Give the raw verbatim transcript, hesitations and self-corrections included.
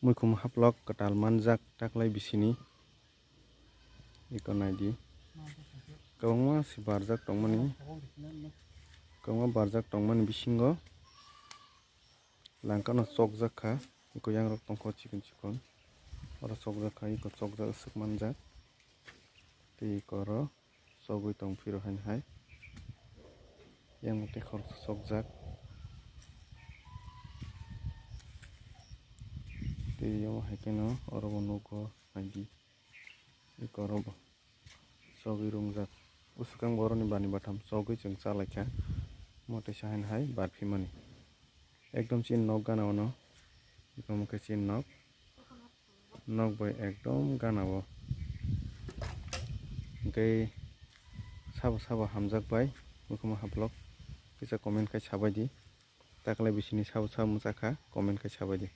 Muikhum haplok kwtal manjak taklai bisini. Iko naidi. Kwbangma se barjak tongmani. Kwbangma barjak tongmani bisingo langkano chokjak kha. Iko yangrok tongkho chikon chikon. Oro chokjak kha, iko chokjak swk manjak. Tei iko oro chogwi tong phiro haino hai. Yang tei khoroksa chokjak. Tei omo hai kheno oro bo nugo naidi. Iko oro bo chogwi rungjak. Bwswkang boroni bani batham chogwi chwng cha laikha. Omo teisa haino hai barphimani. Ekdom chini nok gana o no. Iko omo khe chini nok. Nok bai ekdom gana o. Hwnkhe sabo sabo hamjak bai, muikhum haplok kisa comment khai sabaidi. Taklai bisini sabo sabo mwchakha, comment khai sabaidi.